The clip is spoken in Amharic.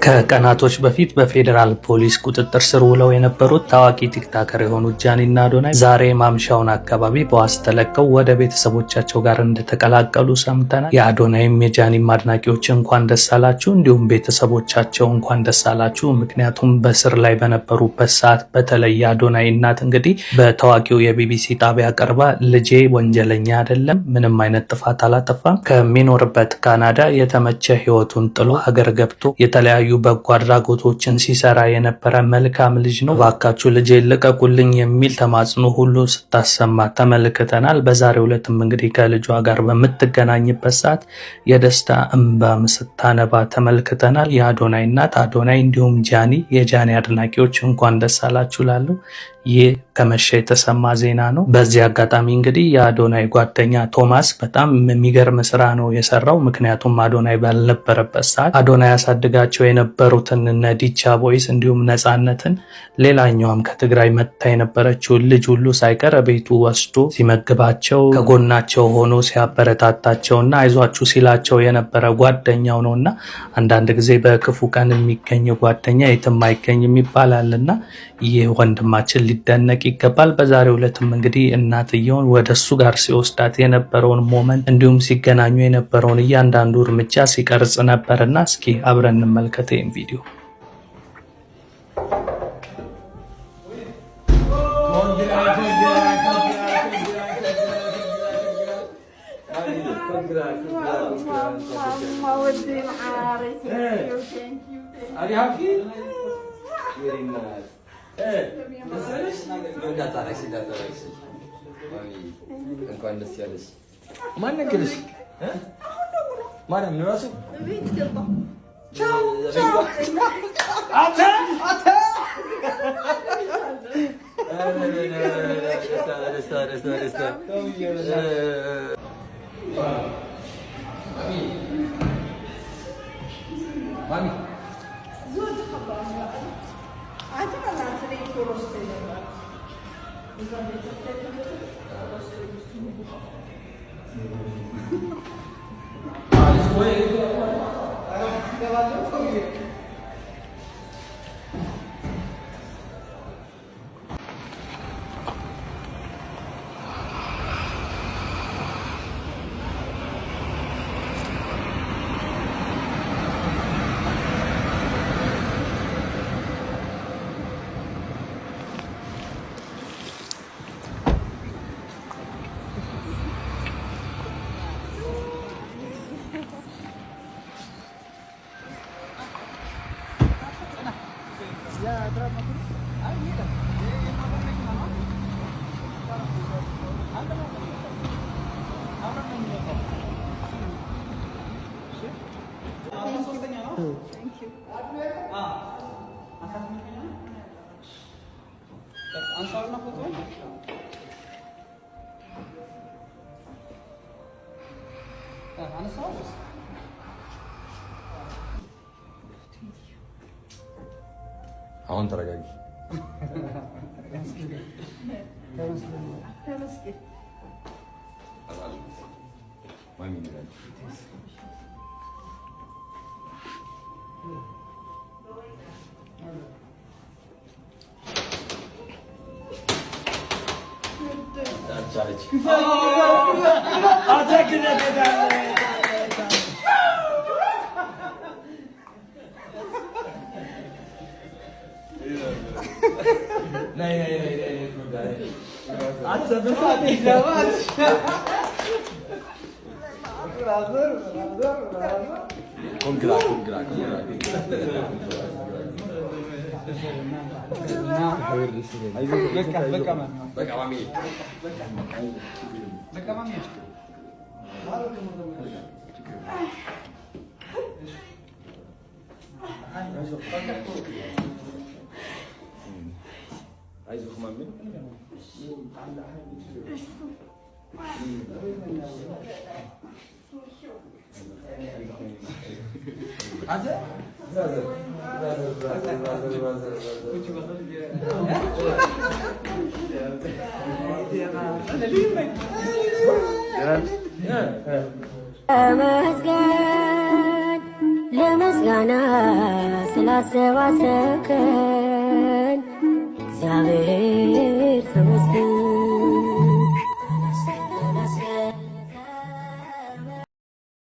ከቀናቶች በፊት በፌዴራል ፖሊስ ቁጥጥር ስር ውለው የነበሩት ታዋቂ TikToker የሆኑት ጃኒና አዶናይ ዛሬ ማምሻውን አካባቢ በዋስ ተለቀው ወደ ቤተሰቦቻቸው ጋር እንደተቀላቀሉ ሰምተናል። የአዶናይም የጃኒም አድናቂዎች እንኳን ደስ አላችሁ፣ እንዲሁም ቤተሰቦቻቸው እንኳን ደስ አላችሁ። ምክንያቱም በስር ላይ በነበሩበት ሰዓት በተለይ የአዶናይ እናት እንግዲህ በታዋቂው የቢቢሲ ጣቢያ ቀርባ ልጄ ወንጀለኛ አይደለም፣ ምንም አይነት ጥፋት አላጠፋም፣ ከሚኖርበት ካናዳ የተመቸ ህይወቱን ጥሎ ሀገር ገብቶ የተለያዩ በጎ አድራጎቶችን ሲሰራ የነበረ መልካም ልጅ ነው። እባካችሁ ልጄ ልቀቁልኝ የሚል ተማጽኖ ሁሉ ስታሰማ ተመልክተናል። በዛሬው ዕለትም እንግዲህ ከልጇ ጋር በምትገናኝበት ሰዓት የደስታ እንባም ስታነባ ተመልክተናል። የአዶናይ እናት አዶናይ እንዲሁም ጃኒ የጃኒ አድናቂዎች እንኳን ደስ አላችሁ እላለሁ። ይህ ከመሸ የተሰማ ዜና ነው። በዚህ አጋጣሚ እንግዲህ የአዶናይ ጓደኛ ቶማስ በጣም የሚገርም ስራ ነው የሰራው። ምክንያቱም አዶናይ ባልነበረበት ሰዓት አዶናይ ያሳድጋቸው የነበሩትን እነ ዲቻ ቦይስ እንዲሁም ነፃነትን፣ ሌላኛዋም ከትግራይ መጥታ የነበረችውን ልጅ ሁሉ ሳይቀር ቤቱ ወስዶ ሲመግባቸው ከጎናቸው ሆኖ ሲያበረታታቸውና አይዟችሁ ሲላቸው የነበረ ጓደኛው ነው እና አንዳንድ ጊዜ በክፉ ቀን የሚገኝ ጓደኛ የትም አይገኝም ይባላልና ይህ ወንድማችን ሊደነቅ ይገባል። በዛሬው ዕለትም እንግዲህ እናትየውን ወደ እሱ ጋር ሲወስዳት የነበረውን moment እንዲሁም ሲገናኙ የነበረውን እያንዳንዱ እርምጃ ሲቀርጽ ነበርና እስኪ አብረን እንመልከት ይህን ቪዲዮ። እንኳን ደስ ያለሽ። ማን ነገረሽ? ማርያም ነው እራሱ። ማሚ አሁን ተረጋጊ። አንተ brother, brother, brother, brother, brother. ተመስገን ለምስጋና ስላሰባሰብከን እግዚአብሔር።